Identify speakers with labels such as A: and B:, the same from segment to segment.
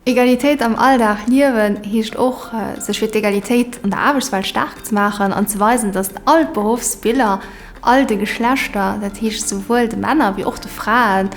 A: Egalitéit am Alldag liewen heescht och, sech fir d'Egalitéit an der Aarbechtswelt staark ze maachen an ze weisen, datt all d'Beruffsbiller all de Geschlechter, dat heescht souwuel de Männer wéi och de Fraen,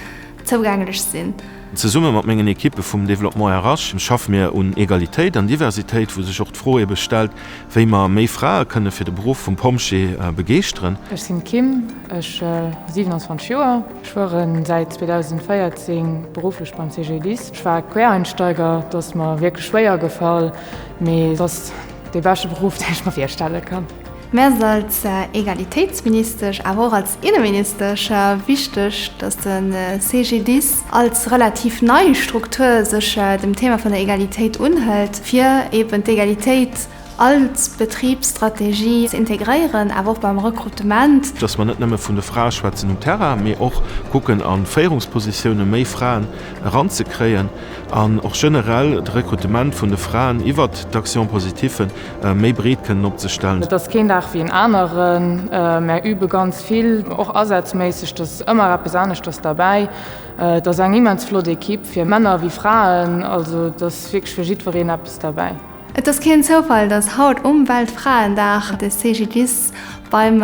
A: zougänglech sinn.
B: Zesumme mat mengen Ekippe vum Développement RH schaffe mir un Egalitéit an Diversitéit, wou sech och d'Fro ebe stellt, wéi mer méi Frae kënne fir de Beruff vum Pompjee begeeschteren.
C: Ech sinn d'Kim, ech hu 27 Joer. Ech fueren säit 2014 berufflech beim CGDIS. Ech war Quereinsteiger, et ass mer wierklech schwéier gefall, mee et ass dee beschte Beruff, deen ech mer virstelle kann.
A: Mir ass et als Egalitéitsministesch, awer och als Inneministesch wichteg, datt de CGDIS als relativ nei Struktur sech dem Thema vun der Egalitéit unhëlt, fir eben d'Egalitéit als Betribsstrategie ze integréieren, awer och beim Rekrutement.
B: Dass mer net nëmme vun de Frae schwätzen um Terrain, mee och kucken a Féierungspositioune méi Fraen eranzekréien an och generell de Rekrutement vun de Fraen iwwert d'Action positive méi breet kënnen opzestellen.
C: Et ass keen Dag wéi en aneren. Mär übe ganz vill, och asazméisseg, et ass ëmmer eppes aneschters derbäi. Et ass eng immens flott Ekipp, fir Männer wéi Fraen, also et ass wierklech fir jiddwereen eppes derbäi.
A: Et ass keen Zoufall, dass haut um Weltfraendag de CGDIS beim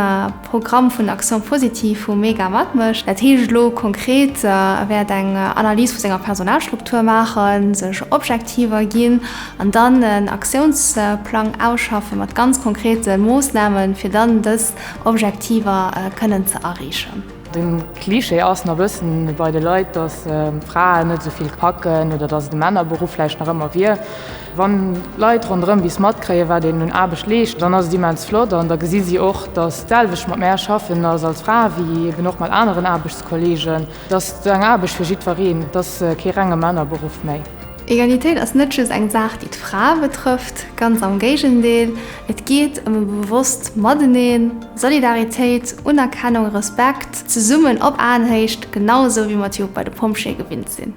A: Programm vun Action Positive vu Mega matmécht. Dat heescht elo konkret, e wäert eng Analys vu senger Personalstruktur maachen, sech Objektiver ginn an dann en Aktiounsplang ausschaffe mat ganz konkrete Moossnamen, fir dann dës Objektiver kënnen ze erreechen.
C: De Cliché ass nach bëssen bei de Leit, datt Fraen net esou vill packen oder datt et e Männerberuff vläicht nach ëmmer wier. Wann d'Leit ronderëm bis matkréien, wat een un Aarbecht leescht, dann ass et immens flott an da gesi si och, datt d'selwecht mat mär schaffen ass als Fra wéi eben och mat aneren Aarbechtskollegen. Et ass eng Aarbecht fir jiddwereen, et ass kee renge Männerberuff méi.
A: Egalitéit ass net just eng Saach, déi d'Frae betrëfft, ganz am Géigendeel, et geet ëm e bewosst Mateneen, Solidaritéit, Unerkennung, Respekt, zesummen op Aenhéicht, genau esou wéi mer et jo bei de Pompjeeë gewinnt sinn.